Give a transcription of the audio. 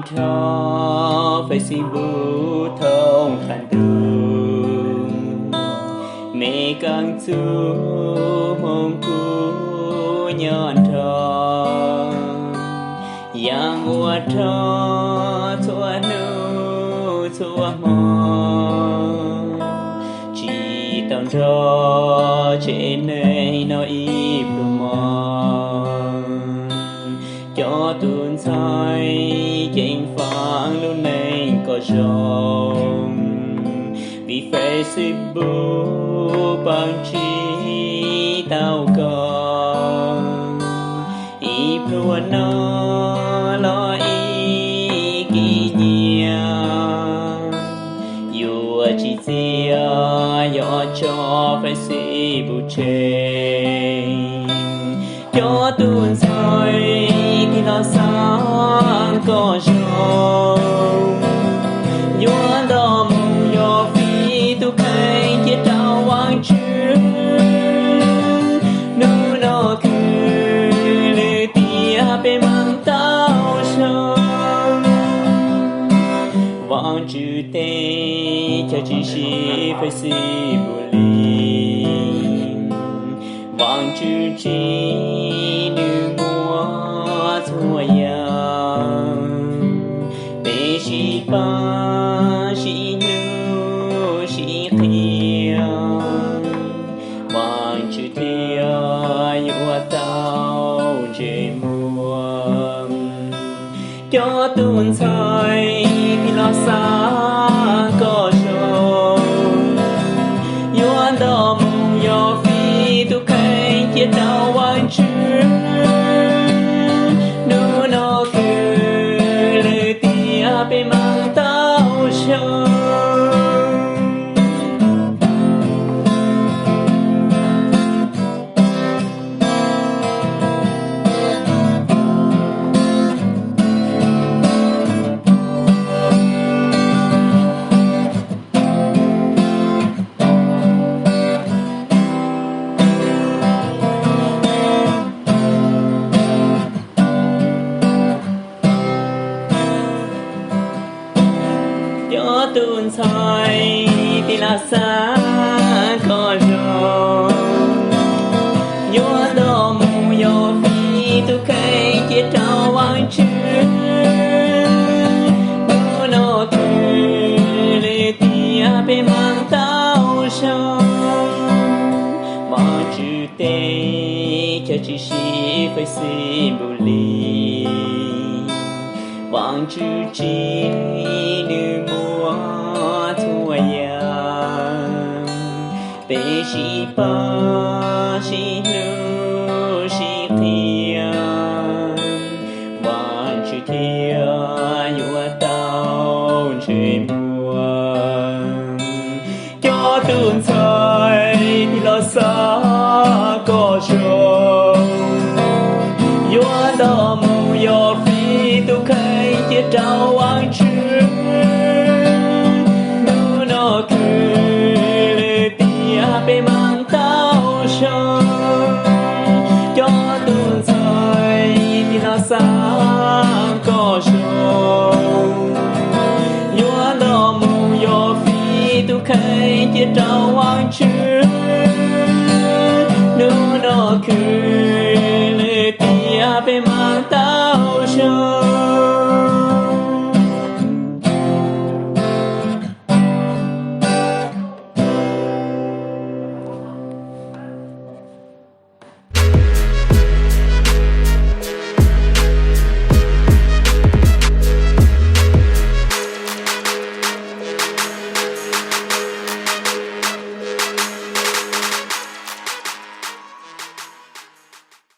Nrho Facebook thoob qab ntuj, me Keeb Txuj Hmoo kuj nyob nrho, yeej ua rog txhua hnub txhua hmo, tsis tau nrog tsev neeg no ib pluag mog. Cov tus ntxhais ceev faj lub neej kom zoo, vim Facebook pab tsis tau koj. Ib pluag no los ib kis nyiam, yuav tsis txiav, yuav tso Facebook tseg. Cov tus ntxhais tig los xav kom zoo, yuav nto mus yos fij tus kheej cia rau Vaajtswv. Hnub no khwv lwm tiam peb meem tau zoo. Vaajtswv teb chaws tsis siv Facebook li. Vaajtswv tsim, nws muaj txhua yam, peb sib pab sib hlub sib qhia, Vaajtswv thiaj yuav tau ntsej muag. Cov tus ntxhais tig los xav kom zoo, yuav nto mus yos fij tus kheej cia rau Vaajtswv. Hnub no khwv lwm tiam peb meem tau zoo. Cov tus ntxhais tig los xav kom zoo, yuav nto mus yos fij tus kheej cia rau Vaajtswv. Hnub no khwv lwm tiam peb meem tau zoo. Vaajtswv teb chaws tsis siv Facebook li. Vaajtswv tsim, nws muaj txhua yam, peb sib pab sib hlub sib qhia, Vaajtswv thiaj yuav tau ntsej muag. Cov tus ntxhais tig los xav kom zoo, yuav nto mus yos fij tus kheej cia rau Vaajtswv. Hnub no khwv lwm tiam peb meem tau zoo. Cov tus ntxhais tig los xav kom zoo, yuav nto mus yos fij tus kheej cia rau Vaajtswv. Hnub no khwv lwm tiam peb